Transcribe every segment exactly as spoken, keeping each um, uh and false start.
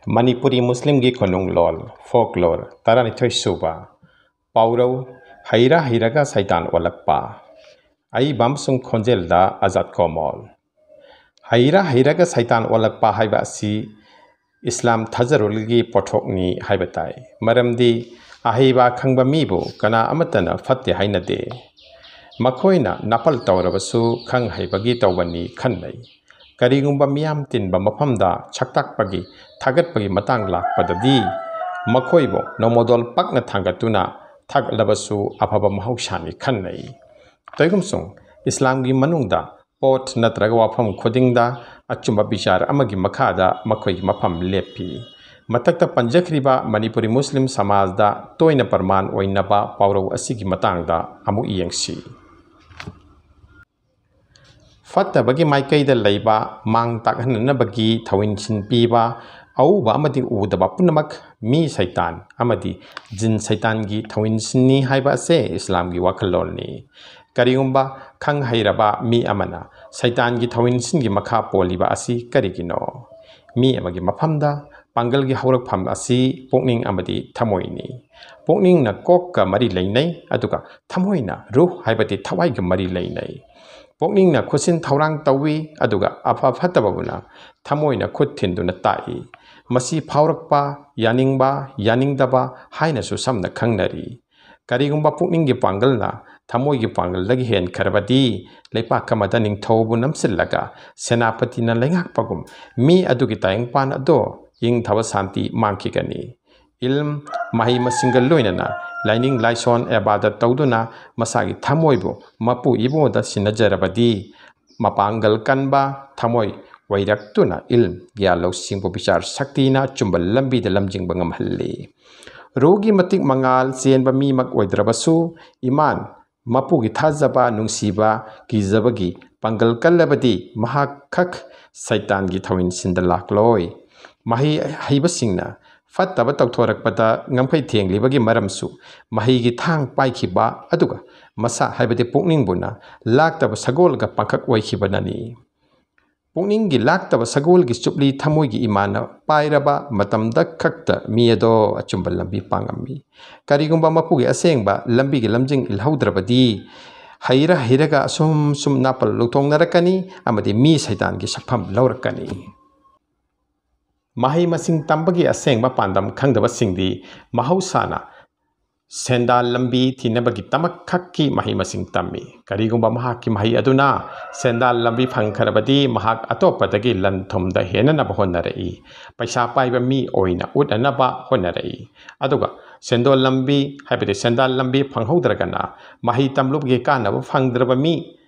ꯃꯅꯤꯄꯨꯔꯤ ꯃꯨꯁꯂꯤꯝꯒꯤ ꯈꯨꯅꯨꯡꯂꯣꯟ, ꯐꯣꯛꯂꯣꯔ, ꯇꯔꯥꯅꯤꯊꯣꯏ ꯁꯨꯕ꯫ ꯄꯥꯎꯔꯧ, ꯍꯩꯔ ꯍꯩꯔꯒ ꯁꯩꯇꯥꯟ ꯑꯣꯜꯂꯛꯄ꯫ ꯑꯏꯕ ꯑꯃꯁꯨꯡ ꯈꯣꯟꯖꯦꯜꯗ ꯑꯖꯥꯠ ꯀꯣꯃꯣꯜ꯫ ꯍꯩꯔ ꯍꯩꯔꯒ ꯁꯩꯇꯥꯟ ꯑꯣꯜꯂꯛꯄ ꯍꯥꯏꯕ ꯑꯁꯤ ꯏꯁꯂꯥꯝ ꯊꯥꯖꯔꯣꯜꯒꯤ ꯄꯣꯠꯊꯣꯛꯅꯤ ꯍꯥꯏꯕ ꯇꯥꯏ꯫ ꯃꯔꯝꯗꯤ ꯑꯍꯩꯕ ꯈꯪꯕ ꯃꯤꯕꯨ ꯀꯅꯥ ꯑꯃꯠꯇꯅ ꯐꯠꯇꯦ ꯍꯥꯏꯅꯗꯦ꯫ ꯃꯈꯣꯏꯅ ꯅꯥꯄꯜ ꯇꯧꯔꯕꯁꯨ ꯈꯪ ꯍꯩꯕꯒꯤ ꯇꯧꯕꯅꯤ ꯈꯟꯅꯩ꯫ ꯀꯔꯤꯒꯨꯝꯕ ꯃꯤꯌꯥꯝ ꯇꯤꯟꯕ ꯃꯐꯝꯗ ꯁꯛꯇꯥꯛꯄꯒꯤ, ꯊꯥꯒꯠꯄꯒꯤ ꯃꯇꯥꯡ ꯂꯥꯛꯄꯗꯗꯤ ꯃꯈꯣꯏꯕꯨ ꯅꯣꯡꯃꯗꯣꯜ ꯄꯛꯅ ꯊꯥꯡꯒꯠꯇꯨꯅ ꯊꯥꯒꯠꯂꯕꯁꯨ ꯑꯐꯕ ꯃꯍꯧꯁꯥꯅꯤ ꯈꯟꯅꯩ꯫ ꯇꯧꯏꯒꯨꯝꯁꯨꯡ ꯏꯁꯂꯥꯝꯒꯤ ꯃꯅꯨꯡꯗ ꯄꯣꯠ ꯅꯠꯇ꯭ꯔꯒ ꯋꯥꯐꯝ ꯈꯨꯗꯤꯡꯗ ꯑꯆꯨꯝꯕ ꯕꯤꯆꯥꯔ ꯑꯃꯒꯤ ꯃꯈꯥꯗ ꯃꯈꯣꯏꯒꯤ ꯃꯐꯝ ꯂꯦꯞꯄꯤ꯫ ꯃꯊꯛꯇ ꯄꯟꯖꯈ꯭ꯔꯤꯕ ꯃꯅꯤꯄꯨꯔꯤ ꯃꯨꯁꯂꯤꯝ ꯁꯃꯥꯖꯗ ꯇꯣꯏꯅ ꯄ꯭ꯔꯃꯥꯟ ꯑꯣꯏꯅꯕ ꯄꯥꯎꯔꯧ ꯑꯁꯤꯒꯤ ꯃꯇꯥꯡꯗ ꯑꯃꯨꯛ ꯌꯦꯡꯁꯤ꯫ ꯐꯠꯇꯕꯒꯤ ꯃꯥꯏꯀꯩꯗ ꯂꯩꯕ ꯃꯥꯡ ꯇꯥꯛꯍꯟꯅꯅꯕꯒꯤ ꯊꯧꯏꯟꯁꯤꯟ ꯄꯤꯕ ꯑꯎꯕ ꯑꯃꯗꯤ ꯎꯗꯕ ꯄꯨꯝꯅꯃꯛ ꯃꯤ ꯁꯩꯇꯥꯟ ꯑꯃꯗꯤ ꯖꯤꯟ ꯁꯩꯇꯥꯟꯒꯤ ꯊꯧꯏꯟꯁꯤꯟꯅꯤ ꯍꯥꯏꯕ ꯑꯁꯦ ꯏꯁꯂꯥꯝꯒꯤ ꯋꯥꯈꯜꯂꯣꯟꯅꯤ꯫ ꯀꯔꯤꯒꯨꯝꯕ ꯈꯪ ꯍꯩꯔꯕ ꯃꯤ ꯑꯃꯅ ꯁꯩꯇꯥꯟꯒꯤ ꯊꯧꯏꯟꯁꯤꯟꯒꯤ ꯃꯈꯥ ꯄꯣꯜꯂꯤꯕ ꯑꯁꯤ ꯀꯔꯤꯒꯤꯅꯣ? ꯃꯤ ꯑꯃꯒꯤ ꯃꯐꯝꯗ ꯄꯥꯡꯒꯜꯒꯤ ꯍꯧꯔꯛꯐꯝ ꯑꯁꯤ ꯄꯨꯛꯅꯤꯡ ꯑꯃꯗꯤ ꯊꯃꯣꯏꯅꯤ꯫ ꯄꯨꯛꯅꯤꯡꯅ ꯀꯣꯛꯀ ꯃꯔꯤ ꯂꯩꯅꯩ, ꯑꯗꯨꯒ ꯊꯃꯣꯏꯅ ꯔꯨꯍ ꯍꯥꯏꯕꯗꯤ ꯊꯋꯥꯏꯒ ꯃꯔꯤ ꯂꯩꯅꯩ꯫ ꯄꯨꯛꯅꯤꯡꯅ ꯈꯨꯠꯁꯤꯟ ꯊꯧꯔꯥꯡ ꯇꯧꯏ, ꯑꯗꯨꯒ ꯑꯐ ꯐꯠꯇꯕꯕꯨꯅ ꯊꯃꯣꯏꯅ ꯈꯨꯠ ꯊꯤꯟꯗꯨꯅ ꯇꯥꯛꯏ꯫ ꯃꯁꯤ ꯐꯥꯎꯔꯛꯄ, ꯌꯥꯅꯤꯡꯕ, ꯌꯥꯅꯤꯡꯗꯕ ꯍꯥꯏꯅꯁꯨ ꯁꯝꯅ ꯈꯪꯅꯔꯤ꯫ ꯀꯔꯤꯒꯨꯝꯕ ꯄꯨꯛꯅꯤꯡꯒꯤ ꯄꯥꯡꯒꯜꯅ ꯊꯃꯣꯏꯒꯤ ꯄꯥꯡꯒꯜꯗꯒꯤ ꯍꯦꯟꯈ꯭ꯔꯕꯗꯤ, ꯂꯩꯄꯥꯛ ꯑꯃꯗ ꯅꯤꯡꯊꯧꯕꯨ ꯅꯝꯁꯤꯜꯂꯒ ꯁꯦꯅꯥꯄꯇꯤꯅ ꯂꯩꯉꯥꯛꯄꯒꯨꯝ ꯃꯤ ꯑꯗꯨꯒꯤ ꯇꯥꯏꯕꯪꯄꯥꯟ ꯑꯗꯣ ꯏꯪꯊꯕ ꯁꯥꯟꯇꯤ ꯃꯥꯡꯈꯤꯒꯅꯤ꯫ ꯏꯜꯝ, ꯃꯍꯩ ꯃꯁꯤꯡꯒ ꯂꯣꯏꯅꯅ ꯂꯥꯏꯅꯤꯡ ꯂꯥꯏꯁꯣꯟ ꯑꯦꯕꯥꯗꯠ ꯇꯧꯗꯨꯅ ꯃꯁꯥꯒꯤ ꯊꯃꯣꯏꯕꯨ ꯃꯄꯨ ꯏꯕꯨꯡꯗ ꯁꯤꯟꯅꯖꯔꯕꯗꯤ, ꯃꯄꯥꯡꯒꯜ ꯀꯟꯕ ꯊꯃꯣꯏ ꯑꯣꯏꯔꯛꯇꯨꯅ ꯏꯜꯝ, ꯒ꯭ꯌꯥꯟ ꯂꯧꯁꯤꯡꯕꯨ ꯕꯤꯆꯥꯔ ꯁꯛꯇꯤꯅ ꯑꯆꯨꯝꯕ ꯂꯝꯕꯤꯗ ꯂꯝꯖꯤꯡꯕ ꯉꯝꯍꯜꯂꯤ꯫ ꯔꯨꯍꯒꯤ ꯃꯇꯤꯛ ꯃꯉꯥꯜ ꯆꯦꯟꯕ ꯃꯤꯃꯛ ꯑꯣꯏꯗ꯭ꯔꯕꯁꯨ, ꯏꯃꯥꯟ, ꯃꯄꯨꯒꯤ ꯊꯥꯖꯕ, ꯅꯨꯡꯁꯤꯕ, ꯀꯤꯖꯕꯒꯤ ꯄꯥꯡꯒꯜ ꯀꯜꯂꯕꯗꯤ ꯃꯍꯥꯛ ꯈꯛ ꯁꯩꯇꯥꯟꯒꯤ ꯊꯧꯏꯟꯁꯤꯟꯗ ꯂꯥꯛꯂꯣꯏ꯫ ꯃꯍꯩ ꯍꯩꯕꯁꯤꯡꯅ ꯐꯠꯇꯕ ꯇꯧꯊꯣꯔꯛꯄꯗ ꯉꯝꯈꯩ ꯊꯦꯡꯂꯤꯕꯒꯤ ꯃꯔꯝꯁꯨ ꯃꯍꯩꯒꯤ ꯊꯥꯡ ꯄꯥꯏꯈꯤꯕ, ꯑꯗꯨꯒ ꯃꯁꯥ ꯍꯥꯏꯕꯗꯤ ꯄꯨꯛꯅꯤꯡꯕꯨꯅ ꯂꯥꯛꯇꯕ ꯁꯒꯣꯜꯒ ꯄꯥꯡꯈꯛ ꯑꯣꯏꯈꯤꯕꯅꯅꯤ꯫ ꯄꯨꯛꯅꯤꯡꯒꯤ ꯂꯥꯛꯇꯕ ꯁꯒꯣꯜꯒꯤ ꯆꯨꯞꯂꯤ ꯊꯃꯣꯏꯒꯤ ꯏꯃꯥꯅ ꯄꯥꯏꯔꯕ ꯃꯇꯝꯗ ꯈꯛꯇ ꯃꯤ ꯑꯗꯣ ꯑꯆꯨꯝꯕ ꯂꯝꯕꯤ ꯄꯥꯡꯉꯝꯃꯤ꯫ ꯀꯔꯤꯒꯨꯝꯕ ꯃꯄꯨꯒꯤ ꯑꯁꯦꯡꯕ ꯂꯝꯕꯤꯒꯤ ꯂꯝꯖꯤꯡ ꯏꯜꯍꯧꯗ꯭ꯔꯕꯗꯤ ꯍꯩꯔ ꯍꯩꯔꯒ ꯑꯁꯨꯝ ꯁꯨꯝ ꯅꯥꯄꯜ ꯂꯧꯊꯣꯛꯅꯔꯛꯀꯅꯤ ꯑꯃꯗꯤ ꯃꯤ ꯁꯩꯗꯥꯟꯒꯤ ꯁꯛꯐꯝ ꯂꯧꯔꯛꯀꯅꯤ꯫ ꯃꯍꯩ ꯃꯁꯤꯡ ꯇꯝꯕꯒꯤ ꯑꯁꯦꯡꯕ ꯄꯥꯟꯗꯝ ꯈꯪꯗꯕꯁꯤꯡꯗꯤ ꯃꯍꯧꯁꯥꯅ ꯁꯦꯟꯗꯥꯟ ꯂꯝꯕꯤ ꯊꯤꯅꯕꯒꯤꯗꯃꯛ ꯈꯛꯀꯤ ꯃꯍꯩ ꯃꯁꯤꯡ ꯇꯝꯃꯤ꯫ ꯀꯔꯤꯒꯨꯝꯕ ꯃꯍꯥꯛꯀꯤ ꯃꯍꯩ ꯑꯗꯨꯅ ꯁꯦꯟꯗꯥꯟ ꯂꯝꯕꯤ ꯐꯪꯈ꯭ꯔꯕꯗꯤ ꯃꯍꯥꯛ ꯑꯇꯣꯞꯄꯗꯒꯤ ꯂꯟ ꯊꯨꯝꯗ ꯍꯦꯟꯅꯅꯕ ꯍꯣꯠꯅꯔꯛꯏ, ꯄꯩꯁꯥ ꯄꯥꯏꯕ ꯃꯤ ꯑꯣꯏꯅ ꯎꯠꯅꯅꯕ ꯍꯣꯠꯅꯔꯛꯏ꯫ ꯑꯗꯨꯒ ꯁꯦꯟꯗꯣꯟ ꯂꯝꯕꯤ, ꯍꯥꯏꯕꯗꯤ ꯁꯦꯟꯗꯥꯟ ꯂꯝꯕꯤ ꯐꯪꯍꯧꯗ꯭ꯔꯒꯅ ꯃꯍꯩ ꯇꯝꯂꯨꯕꯒꯤ ꯀꯥꯟꯅꯕ ꯐꯪꯗ꯭ꯔꯕ ꯃꯤ,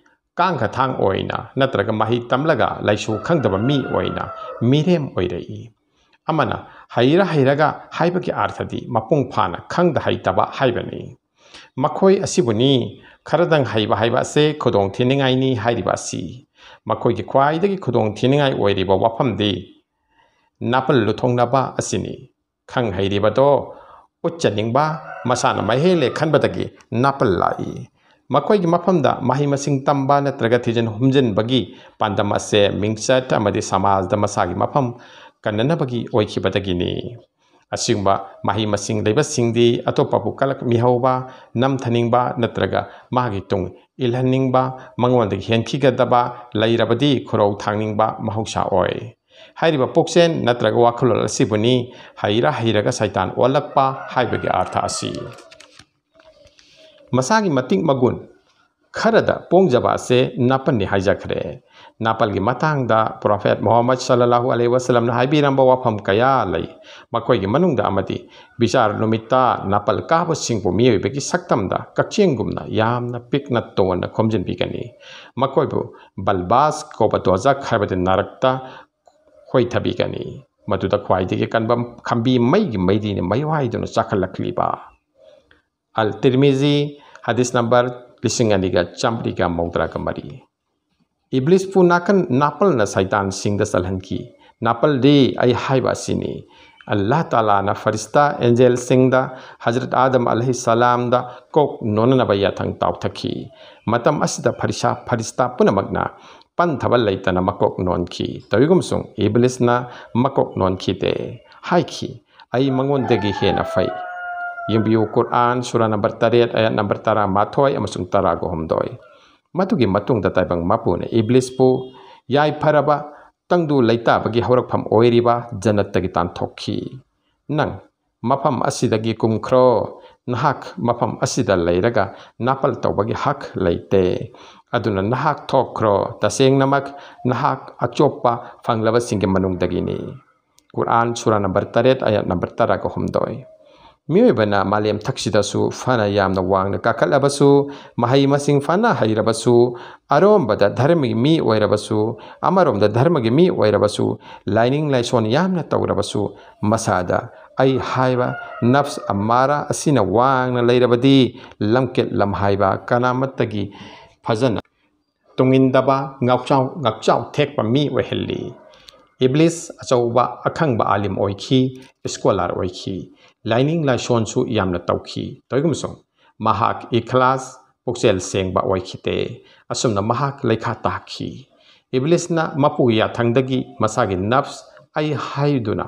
ꯀꯥꯡꯈꯊꯥꯡ ꯑꯣꯏꯅ ꯅꯠꯇ꯭ꯔꯒ ꯃꯍꯩ ꯇꯝꯂꯒ ꯂꯥꯏꯁꯨ ꯈꯪꯗꯕ ꯃꯤ ꯑꯣꯏꯅ ꯃꯤꯔꯦꯝ ꯑꯣꯏꯔꯛꯏ꯫ ꯑꯃꯅ ꯍꯩꯔ ꯍꯩꯔꯒ ꯍꯥꯏꯕꯒꯤ ꯑꯥꯔꯊꯗꯤ ꯃꯄꯨꯡ ꯐꯥꯅ ꯈꯪꯗ ꯍꯩꯇꯕ ꯍꯥꯏꯕꯅꯤ꯫ ꯃꯈꯣꯏ ꯑꯁꯤꯕꯨꯅꯤ ꯈꯔꯗꯪ ꯍꯩꯕ ꯍꯥꯏꯕ ꯑꯁꯦ ꯈꯨꯗꯣꯡ ꯊꯤꯅꯤꯡꯉꯥꯏꯅꯤ ꯍꯥꯏꯔꯤꯕ ꯑꯁꯤ꯫ ꯃꯈꯣꯏꯒꯤ ꯈ꯭ꯋꯥꯏꯗꯒꯤ ꯈꯨꯗꯣꯡ ꯊꯤꯅꯤꯡꯉꯥꯏ ꯑꯣꯏꯔꯤꯕ ꯋꯥꯐꯝꯗꯤ ꯅꯥꯄꯜ ꯂꯨꯊꯣꯛꯅꯕ ꯑꯁꯤꯅꯤ꯫ ꯈꯪ ꯍꯩꯔꯤꯕꯗꯣ ꯎꯠꯆꯅꯤꯡꯕ, ꯃꯁꯥꯅ ꯃꯍꯩ ꯍꯦꯜꯂꯦ ꯈꯟꯕꯗꯒꯤ ꯅꯥꯄꯜ ꯂꯥꯛꯏ꯫ ꯃꯈꯣꯏꯒꯤ ꯃꯐꯝꯗ ꯃꯍꯩ ꯃꯁꯤꯡ ꯇꯝꯕ ꯅꯠꯇ꯭ꯔꯒ ꯊꯤꯖꯤꯟ ꯍꯨꯝꯖꯤꯟꯕꯒꯤ ꯄꯥꯟꯗꯝ ꯑꯁꯦ ꯃꯤꯡꯆꯠ ꯑꯃꯗꯤ ꯁꯃꯥꯖꯗ ꯃꯁꯥꯒꯤ ꯃꯐꯝ ꯀꯟꯅꯅꯕꯒꯤ ꯑꯣꯏꯈꯤꯕꯗꯒꯤꯅꯤ꯫ ꯑꯁꯤꯒꯨꯝꯕ ꯃꯍꯩ ꯃꯁꯤꯡ ꯂꯩꯕꯁꯤꯡꯗꯤ ꯑꯇꯣꯞꯄꯕꯨ ꯀꯂꯛꯃꯤꯍꯧꯕ, ꯅꯝꯊꯅꯤꯡꯕ ꯅꯠꯇ꯭ꯔꯒ ꯃꯥꯒꯤ ꯇꯨꯡ ꯏꯜꯍꯟꯅꯤꯡꯕ, ꯃꯉꯣꯟꯗꯒꯤ ꯍꯦꯟꯈꯤꯒꯗꯕ ꯂꯩꯔꯕꯗꯤ ꯈꯨꯔꯧ ꯊꯥꯡꯅꯤꯡꯕ ꯃꯍꯧꯁꯥ ꯑꯣꯏ꯫ ꯍꯥꯏꯔꯤꯕ ꯄꯨꯛꯆꯦꯜ ꯅꯠꯇ꯭ꯔꯒ ꯋꯥꯈꯜꯂꯣꯟ ꯑꯁꯤꯕꯨꯅꯤ ꯍꯩꯔ ꯍꯩꯔꯒ ꯁꯩꯇꯥꯟ ꯑꯣꯜꯂꯛꯄ ꯍꯥꯏꯕꯒꯤ ꯑꯥꯔꯊ ꯑꯁꯤ꯫ ꯃꯁꯥꯒꯤ ꯃꯇꯤꯛ ꯃꯒꯨꯟ ꯈꯔꯗ ꯄꯣꯡꯖꯕ ꯑꯁꯦ ꯅꯥꯄꯜꯅꯤ ꯍꯥꯏꯖꯈ꯭ꯔꯦ꯫ ꯅꯥꯄꯜꯒꯤ ꯃꯇꯥꯡꯗ ꯄ꯭ꯔꯣꯐꯦꯠ ꯃꯨꯍꯝꯃꯗ ꯁꯜꯂꯜꯂꯥꯍꯨ ꯑꯂꯩꯍꯤ ꯋꯁꯜꯂꯝꯅ ꯍꯥꯏꯕꯤꯔꯝꯕ ꯋꯥꯐꯝ ꯀꯌꯥ ꯂꯩ꯫ ꯃꯈꯣꯏꯒꯤ ꯃꯅꯨꯡꯗ ꯑꯃꯗꯤ ꯕꯤꯆꯥꯔ ꯅꯨꯃꯤꯠꯇ ꯅꯥꯄꯜ ꯀꯥꯕꯁꯤꯡꯕꯨ ꯃꯤꯑꯣꯏꯕꯒꯤ ꯁꯛꯇꯝꯗ ꯀꯛꯆꯦꯡꯒꯨꯝꯅ ꯌꯥꯝꯅ ꯄꯤꯛꯅ ꯇꯣꯟꯅ ꯈꯣꯝꯖꯤꯟꯕꯤꯒꯅꯤ꯫ ꯃꯈꯣꯏꯕꯨ ꯕꯜꯕꯥꯁ ꯀꯧꯕ ꯗꯣꯖꯈ ꯍꯥꯏꯕꯗꯤ ꯅꯔꯛꯇ ꯈꯣꯏꯊꯕꯤꯒꯅꯤ꯫ ꯃꯗꯨꯗ ꯈ꯭ꯋꯥꯏꯗꯒꯤ ꯀꯟꯕ ꯈꯝꯕꯤ ꯃꯩꯒꯤ ꯃꯩꯔꯤꯅ ꯃꯩꯋꯥꯏꯗꯨꯅ ꯆꯥꯛꯈꯠꯂꯛꯂꯤꯕ꯫ ꯑꯜ ꯇꯤꯔꯃꯤꯖꯤ, ꯍꯗꯤꯁ ꯅꯝꯕꯔ ꯂꯤꯁꯤꯡ ꯑꯅꯤꯒ ꯆꯥꯝꯃꯔꯤꯒ ꯃꯧꯗ꯭ꯔꯥꯒ ꯃꯔꯤ꯫ ꯏꯕ꯭ꯂꯤꯁꯄꯨ ꯅꯥꯀꯟ ꯅꯥꯄꯜꯅ ꯁꯩꯇꯥꯟꯁꯤꯡꯗ ꯆꯜꯍꯟꯈꯤ꯫ ꯅꯥꯄꯜꯗꯤ ꯑꯩ ꯍꯥꯏꯕ ꯑꯁꯤꯅꯤ꯫ ꯑꯜꯂꯥꯍ ꯇꯥꯂꯥꯅ ꯐꯔꯤꯁꯇꯥ, ꯑꯦꯟꯖꯦꯜꯁꯤꯡꯗ, ꯍꯖꯔꯠ ꯑꯥꯗꯝ ꯑꯂꯩꯍꯤ ꯁꯂꯥꯝꯗ ꯀꯣꯛ ꯅꯣꯟꯅꯅꯕ ꯌꯥꯊꯪ ꯇꯥꯎꯊꯈꯤ꯫ ꯃꯇꯝ ꯑꯁꯤꯗ ꯐꯔꯤꯁꯥ, ꯐꯔꯤꯁꯇꯥ ꯄꯨꯝꯅꯃꯛꯅ ꯄꯟꯊꯕ ꯂꯩꯇꯅ ꯃꯀꯣꯛ ꯅꯣꯟꯈꯤ꯫ ꯇꯧꯏꯒꯨꯝꯁꯨꯡ ꯏꯕ꯭ꯂꯤꯁꯅ ꯃꯀꯣꯛ ꯅꯣꯟꯈꯤꯗꯦ꯫ ꯍꯥꯏꯈꯤ, "ꯑꯩ ꯃꯉꯣꯟꯗꯒꯤ ꯍꯦꯟꯅ ꯐꯩ"꯫ ꯌꯦꯡꯕꯤꯌꯨ, ꯀꯨꯔꯑꯥꯟ ꯁꯨꯔꯥ ꯅꯝꯕꯔ ꯇꯔꯦꯠ, ꯑꯌꯥꯠ ꯅꯝꯕꯔ ꯇꯔꯥꯃꯥꯊꯣꯏ ꯑꯃꯁꯨꯡ ꯇꯔꯥꯒ ꯍꯨꯝꯗꯣꯏ꯫ ꯃꯗꯨꯒꯤ ꯃꯇꯨꯡꯗ ꯇꯥꯏꯕꯪ ꯃꯄꯨꯅ ꯏꯕ꯭ꯂꯤꯁꯄꯨ ꯌꯥꯏꯐꯔꯕ ꯇꯪꯗꯨ ꯂꯩꯇꯥꯕꯒꯤ ꯍꯧꯔꯛꯐꯝ ꯑꯣꯏꯔꯤꯕ ꯖꯟꯅꯠꯇꯒꯤ ꯇꯥꯟꯊꯣꯛꯈꯤ꯫ "ꯅꯪ ꯃꯐꯝ ꯑꯁꯤꯗꯒꯤ ꯀꯨꯝꯈ꯭ꯔꯣ꯫ ꯅꯍꯥꯛ ꯃꯐꯝ ꯑꯁꯤꯗ ꯂꯩꯔꯒ ꯅꯥꯄꯜ ꯇꯧꯕꯒꯤ ꯍꯛ ꯂꯩꯇꯦ꯫ ꯑꯗꯨꯅ ꯅꯍꯥꯛ ꯊꯣꯛꯈ꯭ꯔꯣ꯫ ꯇꯁꯦꯡꯅꯃꯛ ꯅꯍꯥꯛ ꯑꯆꯣꯞꯄ ꯐꯪꯂꯕꯁꯤꯡꯒꯤ ꯃꯅꯨꯡꯗꯒꯤꯅꯤ"꯫ ꯀꯨꯔꯑꯥꯟ ꯁꯨꯔꯥ ꯅꯝꯕꯔ ꯇꯔꯦꯠ, ꯑꯌꯥꯠ ꯅꯝꯕꯔ ꯇꯔꯥꯒ ꯍꯨꯝꯗꯣꯏ꯫ ꯃꯤꯑꯣꯏꯕꯅ ꯃꯥꯂꯦꯝ ꯊꯛꯁꯤꯗꯁꯨ ꯐꯅ ꯌꯥꯝꯅ ꯋꯥꯡꯅ ꯀꯥꯈꯠꯂꯕꯁꯨ, ꯃꯍꯩ ꯃꯁꯤꯡ ꯐꯅ ꯍꯩꯔꯕꯁꯨ, ꯑꯔꯣꯝꯕꯗ ꯙꯔꯃꯒꯤ ꯃꯤ ꯑꯣꯏꯔꯕꯁꯨ, ꯑꯃꯔꯣꯝꯗ ꯙꯔꯃꯒꯤ ꯃꯤ ꯑꯣꯏꯔꯕꯁꯨ, ꯂꯥꯏꯅꯤꯡ ꯂꯥꯏꯁꯣꯟ ꯌꯥꯝꯅ ꯇꯧꯔꯕꯁꯨ, ꯃꯁꯥꯗ ꯑꯩ ꯍꯥꯏꯕ ꯅꯐꯁ ꯑꯝꯃꯥꯔꯥ ꯑꯁꯤꯅ ꯋꯥꯡꯅ ꯂꯩꯔꯕꯗꯤ, ꯂꯝꯀꯦꯠ ꯂꯝꯍꯥꯏꯕ ꯀꯅꯥꯃꯠꯇꯒꯤ ꯐꯖꯅ ꯇꯨꯡꯏꯟꯗꯕ, ꯉꯥꯎꯆꯥꯎ ꯉꯥꯛꯆꯥꯎ ꯊꯦꯛꯄ ꯃꯤ ꯑꯣꯏꯍꯜꯂꯤ꯫ ꯏꯕ꯭ꯂꯤꯁ ꯑꯆꯧꯕ ꯑꯈꯪꯕ ꯑꯥꯂꯤꯝ ꯑꯣꯏꯈꯤ, ꯁ꯭ꯀꯣꯂꯥꯔ ꯑꯣꯏꯈꯤ, ꯂꯥꯏꯅꯤꯡ ꯂꯥꯏꯁꯣꯟꯁꯨ ꯌꯥꯝꯅ ꯇꯧꯈꯤ꯫ ꯇꯧꯏꯒꯨꯝꯁꯨꯡ ꯃꯍꯥꯛ ꯏꯈ꯭ꯂꯥꯁ, ꯄꯨꯛꯆꯦꯜ ꯁꯦꯡꯕ ꯑꯣꯏꯈꯤꯗꯦ꯫ ꯑꯁꯨꯝꯅ ꯃꯍꯥꯛ ꯂꯩꯈꯥ ꯇꯥꯈꯤ꯫ ꯏꯕ꯭ꯂꯤꯁꯅ ꯃꯄꯨꯒꯤ ꯌꯥꯊꯪꯗꯒꯤ ꯃꯁꯥꯒꯤ ꯅꯐꯁ ꯑꯩ ꯍꯥꯏꯗꯨꯅ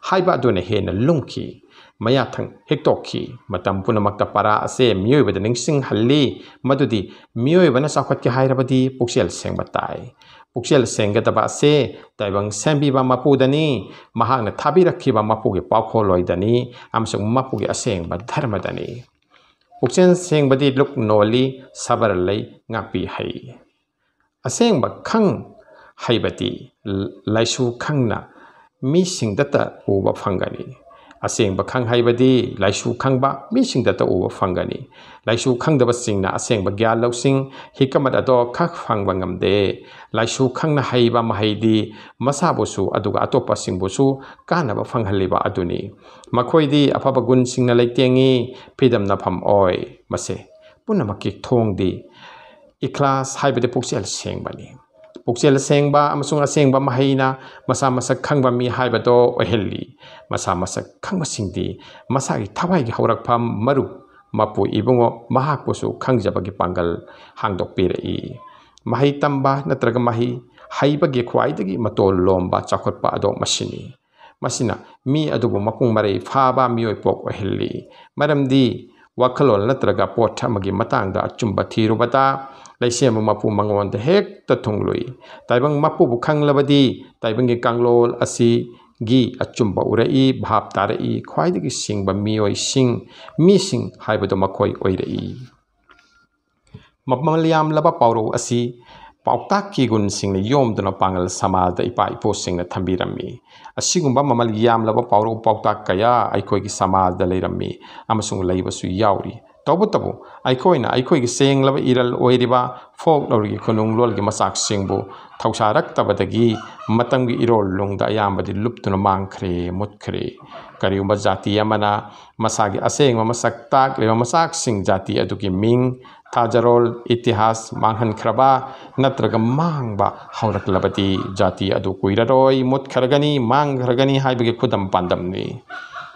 ꯍꯥꯏꯕ ꯑꯗꯨꯅ ꯍꯦꯟꯅ ꯂꯨꯝꯈꯤ꯫ ꯃꯌꯥꯊꯪ ꯍꯤꯛꯇꯣꯛꯈꯤ꯫ ꯃꯇꯝ ꯄꯨꯝꯅꯃꯛꯇ ꯄꯔꯥ ꯑꯁꯦ ꯃꯤꯑꯣꯏꯕꯗ ꯅꯤꯡꯁꯤꯡꯍꯜꯂꯤ ꯃꯗꯨꯗꯤ ꯃꯤꯑꯣꯏꯕꯅ ꯆꯥꯎꯈꯠꯀꯦ ꯍꯥꯏꯔꯕꯗꯤ ꯄꯨꯛꯆꯦꯜ ꯁꯦꯡꯕ ꯇꯥꯏ꯫ ꯄꯨꯛꯆꯦꯜ ꯁꯦꯡꯒꯗꯕ ꯑꯁꯦ ꯇꯥꯏꯕꯪ ꯁꯦꯝꯕꯤꯕ ꯃꯄꯨꯗꯅꯤ, ꯃꯍꯥꯛꯅ ꯊꯥꯕꯤꯔꯛꯈꯤꯕ ꯃꯄꯨꯒꯤ ꯄꯥꯎꯈꯣꯜꯂꯣꯏꯗꯅꯤ ꯑꯃꯁꯨꯡ ꯃꯄꯨꯒꯤ ꯑꯁꯦꯡꯕ ꯙꯔꯃꯗꯅꯤ꯫ ꯄꯨꯛꯆꯦꯜ ꯁꯦꯡꯕꯗꯤ ꯂꯨꯛ ꯅꯣꯜꯂꯤ, ꯁꯕꯔ ꯂꯩ, ꯉꯥꯛꯄꯤ ꯍꯩ꯫ ꯑꯁꯦꯡꯕ ꯈꯪ ꯍꯩꯕꯗꯤ ꯂꯥꯏꯁꯨ ꯈꯪꯅ ꯃꯤꯁꯤꯡꯗꯇ ꯎꯕ ꯐꯪꯒꯅꯤ꯫ ꯑꯁꯦꯡꯕ ꯈꯪ ꯍꯩꯕꯗꯤ ꯂꯥꯏꯁꯨ ꯈꯪꯕ ꯃꯤꯁꯤꯡꯗꯇ ꯎꯕ ꯐꯪꯒꯅꯤ꯫ ꯂꯥꯏꯁꯨ ꯈꯪꯗꯕꯁꯤꯡꯅ ꯑꯁꯦꯡꯕ ꯒ꯭ꯌꯥꯟ ꯂꯧꯁꯤꯡ ꯍꯤꯀꯃꯠ ꯑꯗꯣ ꯈꯛ ꯐꯪꯕ ꯉꯝꯗꯦ꯫ ꯂꯥꯏꯁꯨ ꯈꯪꯅ ꯍꯩꯕ ꯃꯍꯩꯗꯤ ꯃꯁꯥꯕꯨꯁꯨ ꯑꯗꯨꯒ ꯑꯇꯣꯞꯄꯁꯤꯡꯕꯨꯁꯨ ꯀꯥꯟꯅꯕ ꯐꯪꯍꯜꯂꯤꯕ ꯑꯗꯨꯅꯤ꯫ ꯃꯈꯣꯏꯗꯤ ꯑꯐꯕ ꯒꯨꯟꯁꯤꯡꯅ ꯂꯩꯇꯦꯡꯉꯤ, ꯐꯤꯗꯝꯅꯐꯝ ꯑꯣꯏ꯫ ꯃꯁꯦ ꯄꯨꯝꯅꯃꯛꯀꯤ ꯊꯣꯡꯗꯤ ꯏꯈ꯭ꯂꯥꯁ ꯍꯥꯏꯕꯗꯤ ꯄꯨꯛꯆꯦꯜ ꯁꯦꯡꯕꯅꯤ꯫ ꯄꯨꯛꯆꯦꯜ ꯁꯦꯡꯕ ꯑꯃꯁꯨꯡ ꯑꯁꯦꯡꯕ ꯃꯍꯩꯅ ꯃꯁꯥ ꯃꯁꯛ ꯈꯪꯕ ꯃꯤ ꯍꯥꯏꯕꯗꯣ ꯑꯣꯏꯍꯜꯂꯤ꯫ ꯃꯁꯥ ꯃꯁꯛ ꯈꯪꯕꯁꯤꯡꯗꯤ ꯃꯁꯥꯒꯤ ꯊꯋꯥꯏꯒꯤ ꯍꯧꯔꯛꯐꯝ ꯃꯔꯨ ꯃꯄꯨ ꯏꯕꯨꯡꯉꯣ ꯃꯍꯥꯛꯄꯨꯁꯨ ꯈꯪꯖꯕꯒꯤ ꯄꯥꯡꯒꯜ ꯍꯥꯡꯗꯣꯛꯄꯤꯔꯛꯏ꯫ ꯃꯍꯩ ꯇꯝꯕ ꯅꯠꯇ꯭ꯔꯒ ꯃꯍꯩ ꯍꯩꯕꯒꯤ ꯈ꯭ꯋꯥꯏꯗꯒꯤ ꯃꯇꯣꯜ ꯂꯣꯝꯕ ꯆꯥꯎꯈꯠꯄ ꯑꯗꯣ ꯃꯁꯤꯅꯤ꯫ ꯃꯁꯤꯅ ꯃꯤ ꯑꯗꯨꯕꯨ ꯃꯄꯨꯡ ꯃꯔꯩ ꯐꯥꯕ ꯃꯤꯑꯣꯏ ꯄꯣꯛ ꯑꯣꯏꯍꯜꯂꯤ꯫ ꯃꯔꯝꯗꯤ ꯋꯥꯈꯜꯂꯣꯟ ꯅꯠꯇ꯭ꯔꯒ ꯄꯣꯠ ꯑꯃꯒꯤ ꯃꯇꯥꯡꯗ ꯑꯆꯨꯝꯕ ꯊꯤꯔꯨꯕꯗ ꯂꯩꯁꯦꯝꯕ ꯃꯄꯨ ꯃꯉꯣꯟꯗ ꯍꯦꯛꯇ ꯊꯨꯡꯂꯨꯏ꯫ ꯇꯥꯏꯕꯪ ꯃꯄꯨꯕꯨ ꯈꯪꯂꯕꯗꯤ ꯇꯥꯏꯕꯪꯒꯤ ꯀꯥꯡꯂꯣꯟ ꯑꯁꯤꯒꯤ ꯑꯆꯨꯝꯕ ꯎꯔꯛꯏ, ꯚꯥꯞ ꯇꯥꯔꯛꯏ, ꯈ꯭ꯋꯥꯏꯗꯒꯤ ꯁꯤꯡꯕ ꯃꯤꯑꯣꯏꯁꯤꯡ, ꯃꯤꯁꯤꯡ ꯍꯥꯏꯕꯗꯨ ꯃꯈꯣꯏ ꯑꯣꯏꯔꯛꯏ꯫ ꯃꯃꯜ ꯌꯥꯝꯂꯕ ꯄꯥꯎꯔꯧ ꯑꯁꯤ ꯄꯥꯎꯇꯥꯛꯀꯤ ꯒꯨꯟꯁꯤꯡꯅ ꯌꯣꯝꯗꯨꯅ ꯄꯥꯡꯒꯜ ꯁꯃꯥꯖꯗ ꯏꯄꯥ ꯏꯄꯨꯁꯤꯡꯅ ꯊꯝꯕꯤꯔꯝꯃꯤ꯫ ꯑꯁꯤꯒꯨꯝꯕ ꯃꯃꯜ ꯌꯥꯝꯂꯕ ꯄꯥꯎꯔꯧ ꯄꯥꯎꯇꯥꯛ ꯀꯌꯥ ꯑꯩꯈꯣꯏꯒꯤ ꯁꯃꯥꯖꯗ ꯂꯩꯔꯝꯃꯤ ꯑꯃꯁꯨꯡ ꯂꯩꯕꯁꯨ ꯌꯥꯎꯔꯤ꯫ ꯇꯧꯕꯇꯕꯨ ꯑꯩꯈꯣꯏꯅ ꯑꯩꯈꯣꯏꯒꯤ ꯁꯦꯡꯂꯕ ꯏꯔꯜ ꯑꯣꯏꯔꯤꯕ ꯐꯣꯛꯂꯣꯔꯒꯤ ꯈꯨꯅꯨꯡ ꯂꯣꯟꯒꯤ ꯃꯆꯥꯛꯁꯤꯡꯕꯨ ꯊꯧꯁꯥꯔꯛꯇꯕꯗꯒꯤ ꯃꯇꯝꯒꯤ ꯏꯔꯣꯜ ꯅꯨꯡꯗ ꯑꯌꯥꯝꯕꯗꯤ ꯂꯨꯞꯇꯨꯅ ꯃꯥꯡꯈ꯭ꯔꯦ, ꯃꯨꯠꯈ꯭ꯔꯦ꯫ ꯀꯔꯤꯒꯨꯝꯕ ꯖꯥꯇꯤ ꯑꯃꯅ ꯃꯁꯥꯒꯤ ꯑꯁꯦꯡꯕ ꯃꯁꯛ ꯇꯥꯛꯂꯤꯕ ꯃꯆꯥꯛꯁꯤꯡ ꯖꯥꯇꯤ ꯑꯗꯨꯒꯤ ꯃꯤꯡ, ꯊꯥꯖꯔꯣꯜ, ꯏꯇꯤꯍꯥꯁ ꯃꯥꯡꯍꯟꯈ꯭ꯔꯕ ꯅꯠꯇ꯭ꯔꯒ ꯃꯥꯡꯕ ꯍꯧꯔꯛꯂꯕꯗꯤ ꯖꯥꯇꯤ ꯑꯗꯨ ꯀꯨꯏꯔꯔꯣꯏ ꯃꯨꯠꯈ꯭ꯔꯒꯅꯤ, ꯃꯥꯡꯈ꯭ꯔꯒꯅꯤ ꯍꯥꯏꯕꯒꯤ ꯈꯨꯗꯝ ꯄꯥꯟꯗꯝꯅꯤ꯫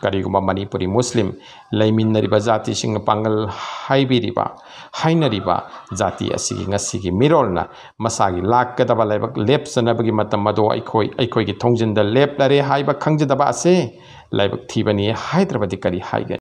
ꯀꯔꯤꯒꯨꯝꯕ ꯃꯅꯤꯄꯨꯔꯤ ꯃꯨꯁꯂꯤꯝ ꯂꯩꯃꯤꯟꯅꯔꯤꯕ ꯖꯥꯇꯤꯁꯤꯡꯅ ꯄꯥꯡꯒꯜ ꯍꯥꯏꯕꯤꯔꯤꯕ, ꯍꯥꯏꯅꯔꯤꯕ ꯖꯥꯇꯤ ꯑꯁꯤꯒꯤ ꯉꯁꯤꯒꯤ ꯃꯤꯔꯣꯜꯅ ꯃꯁꯥꯒꯤ ꯂꯥꯛꯀꯗꯕ ꯂꯥꯏꯕꯛ ꯂꯦꯞꯆꯅꯕꯒꯤ ꯃꯇꯝ ꯑꯗꯨ ꯑꯩꯈꯣꯏ, ꯑꯩꯈꯣꯏꯒꯤ ꯊꯣꯡꯖꯤꯟꯗ ꯂꯦꯞꯂꯔꯦ ꯍꯥꯏꯕ ꯈꯪꯖꯗꯕ ꯑꯁꯦ ꯂꯥꯏꯕꯛ ꯊꯤꯕꯅꯤ ꯍꯥꯏꯗ꯭ꯔꯕꯗꯤ ꯀꯔꯤ ꯍꯥꯏꯒꯅꯤ?